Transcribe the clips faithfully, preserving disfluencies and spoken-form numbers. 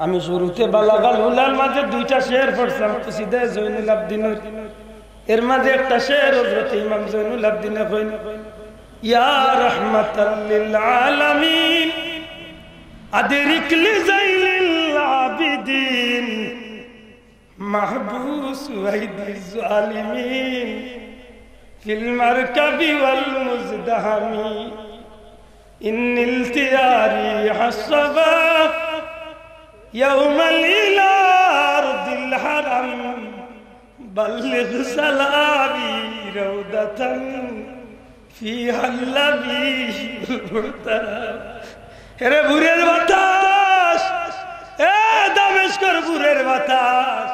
আমি শুরুতে বালাগাল উলার মাঝে দুইটা শের পড়ছিলাম কসিদায়ে জয়নুল আবদিনর। এর মাঝে একটা শের হযরত ইমাম জয়নুল আবদিনে কইন, ইয়া রাহমাতাল লিল আলামিন, আদরিক লি জাইনিল আবিদিন, মাহবুস আইদিজ জালিমিন, ফিল মারকাবি ওয়াল মুজদাহামি, ইন্নিল তিয়ারি হাসসাবা, ইয়াউমাল ইলা আরদিল হারাম, বাল্লিগ সালামি রাউদাতান ফিহাল লাবিবুল মুহতারাম। এরে ভোরের বাতাস, এ দামেস্কর ভোরের বাতাস,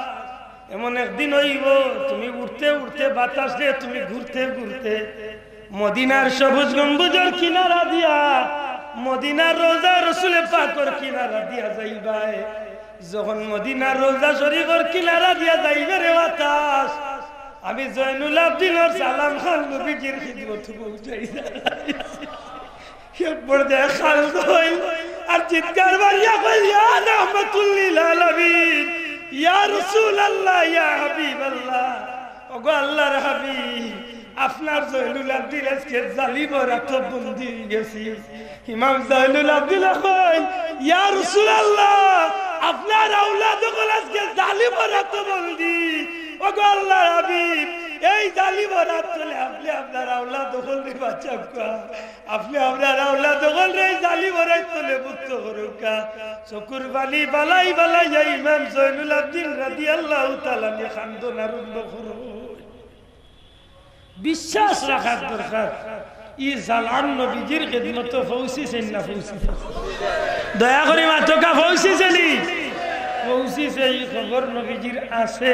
এমন একদিন অইবো, তুমি উড়তে উড়তে বাতাসে, তুমি ঘুরতে ঘুরতে মদিনার সবুজ গম্বুজর কিনারা দিয়া, মদিনার রওজা রসুলে পাকর কিনারা দিয়া যাইবায়। যখন মদিনার রওজা শরীফর কিনারা দিয়া যাইবে রে বাতাস, আমি জয়নুল আবদিনর সালাম খান নবীজির খিদমত পৌঁছাই। এক পর্যায়ে খাল ধইল আর চিৎকার মারিয়া কইল, ইয়া রাহমাতুল লিল আলামিন, ইয়া রাসূলুল্লাহ, ইয়া হাবিবাল্লাহ, ওগো আল্লাহর হাবিব, আপনার জয়নুল আবদিন আজকে জালিমর আতো বন্দী অই গেছি। ইমাম জয়নুল আবদিন কইন, ইয়া রাসূলুল্লাহ, আপনার আওলাদ অকল আজকে জালিমর আতো বন্দী। ওগো আল্লাহর হাবিব, এই জালিমর আত তলে আপনে আপনার আওলাদ অকলরে বাঁচাউক্কা। আপনে আপনার আওলাদ অকলরে এই জালিমর আত তলে মুক্ত করউক্কা। চকুর পানি ফালাই ফালাইয়া ইমাম জয়নুল আবদিন রাদিয়াল্লাহু তাআলা আনহু কান্দন আরম্ভ করইন। বিশ্বাস রাখার দরকার। ই জালাম নবীজির খিদমতো পৌঁছিছে না পৌঁছিছে? দয়া করি মাতউক্কা, পৌঁছিছে নি? পৌঁছিছে, ই খবর নবীজির আছে।